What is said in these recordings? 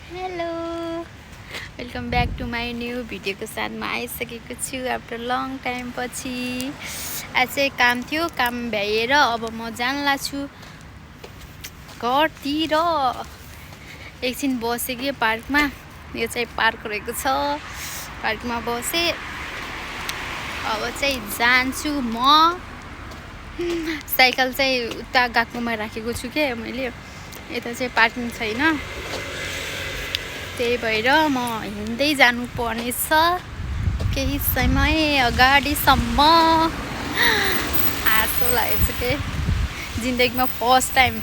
Hello welcome back to my new भिडियोको साथमा आइसकेको छु आफ्टर लङ टाइम पछि। आज चाहिँ काम थियो, काम भ्याएर अब म जानला छु घरतिर। एकछिन बसेँ कि पार्कमा, यो चाहिँ पार्क रहेको छ, पार्कमा बसेँ। अब चाहिँ जान्छु म। साइकल चाहिँ उता गएकोमा राखेको छु के मैले, यता चाहिँ पार्किङ छैन, त्यही भएर म हिँड्दै जानुपर्नेछ केही समय अगाडिसम्म। आशो लागेको छ के, जिन्दगीमा फर्स्ट टाइम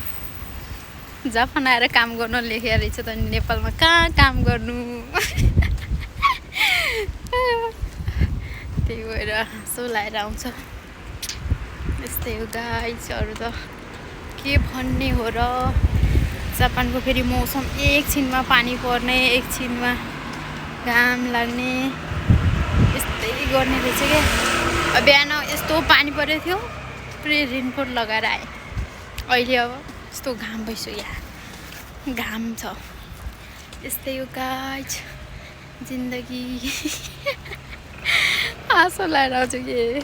जापान आएर काम गर्नु लेखेको रहेछ त नेपालमा कहाँ काम गर्नु। त्यही भएर आशो लागेर आउँछ। यस्तै हो गाइस, अरू त के भन्ने हो र। जापानको फेरि मौसम एकछिनमा पानी पर्ने, एकछिनमा घाम लाग्ने, यस्तै गर्ने रहेछ क्या। बिहान यस्तो पानी परेको थियो, पुरै रेनकोट लगाएर आएँ। अहिले अब यस्तो घाम भइसक्यो, यहाँ घाम छ। यस्तै हो गाइस जिन्दगी। आशा लगाएर आउँछु कि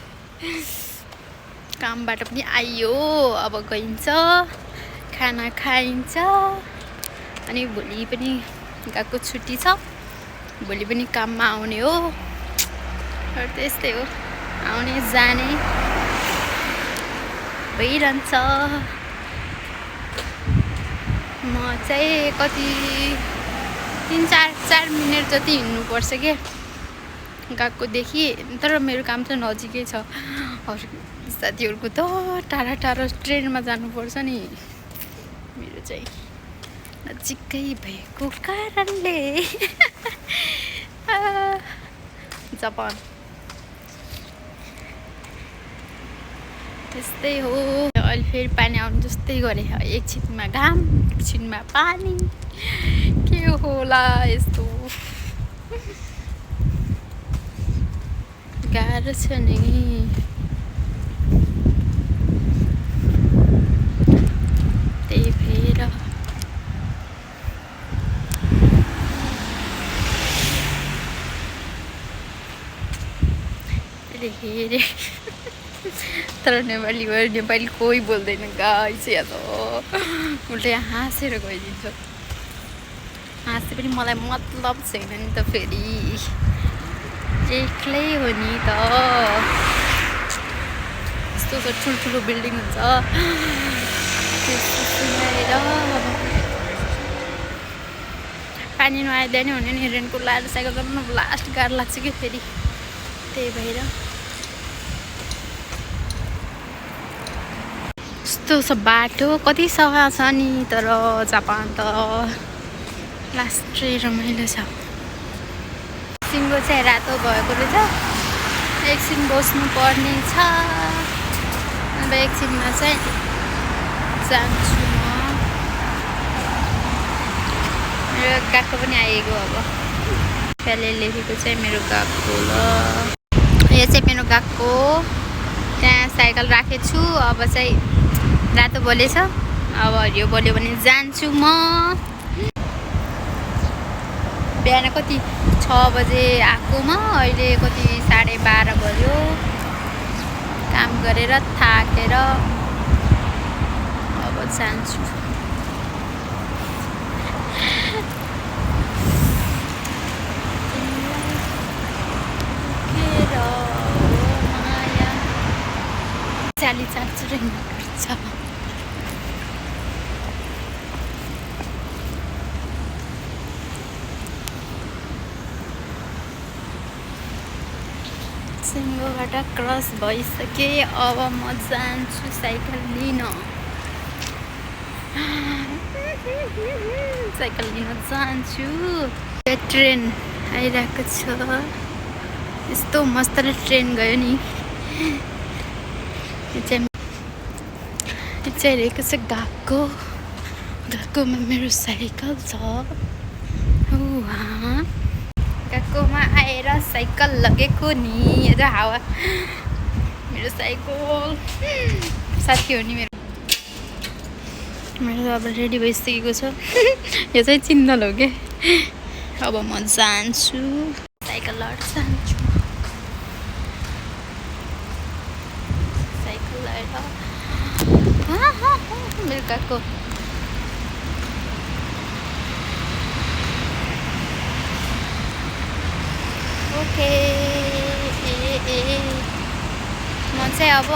कामबाट पनि आइयो, अब गइन्छ, खाना खाइन्छ। अनि भोलि पनि गएको छुट्टी छ, भोलि पनि काममा आउने हो। र त्यस्तै हो, आउने जाने भइरहन्छ। म चाहिँ कति 3-4 मिनट जति हिँड्नुपर्छ के गएकोदेखि, तर मेरो काम चाहिँ नजिकै छ। साथीहरूको त टाढा टाढा ट्रेनमा जानुपर्छ नि, मेरो चाहिँ नजिकै भएको कारणले। जापान त्यस्तै हो। अहिले फेरि पानी आउनु जस्तै गरे, एकछिनमा घाम, एकछिनमा पानी, के होला यस्तो। गाह्रो छ नि। त्यही भएर तर नेपाली कोही बोल्दैन गाइस, या त उल्टै हाँसेर गइदिन्छ। हाँसे पनि मलाई मतलब छैन नि त, फेरि एक्लै हो नि त। यस्तो ठुल्ठुलो बिल्डिङ हुन्छ, त्यस्तो सुनाएर पानी नआइदिए नि हुने नि। रेनकोट लाएर साइकल चलाउनु लास्ट गाह्रो लाग्छ कि फेरि, त्यही भएर यस्तो छ बाटो। कति सफा छ नि, तर जापान त लास्टै रमाइलो छ। सिङ्गो चाहिँ रातो भएको रहेछ, एकछिन बस्नु पर्ने छ। अब एकछिनमा चाहिँ जान्छु म। मेरो गएको पनि आएको, अब पहिले लेखेको चाहिँ मेरो गएको ल। यो चाहिँ मेरो गएको, त्यहाँ साइकल राखेको छु। अब चाहिँ रातो बोलेछ, अब हरियो बोल्यो भने जान्छु म। बिहान कति 6 बजे आएकोमा अहिले कति 12:30 भयो। काम गरेर थाकेर अब जान्छु। चाली चान्छु र हिँड्नुपर्छ। सिङ्गोबाट क्रस भइसके, अब म जान्छु साइकल लिन। साइकल लिन जान्छु। ट्रेन आइरहेको छ, यस्तो मस्त ट्रेन गयो नि। यो चाहिँ रहेको छ गएकोमा मेरो साइकल छ। गएकोमा आएर साइकल लगेको नि, यो चाहिँ हावा मेरो साइकल साथी हो नि मेरो। मेरो अब रेडी भइसकेको छ। यो चाहिँ चिन्दल हो के, अब म जान्छु साइकल लड जान्छु साइकल लड बेलुकाको ओके म चाहिँ अब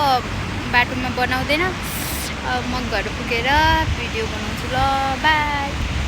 बाटोमा बनाउँदैन अब म घर पुगेर भिडियो बनाउँछु ल बाई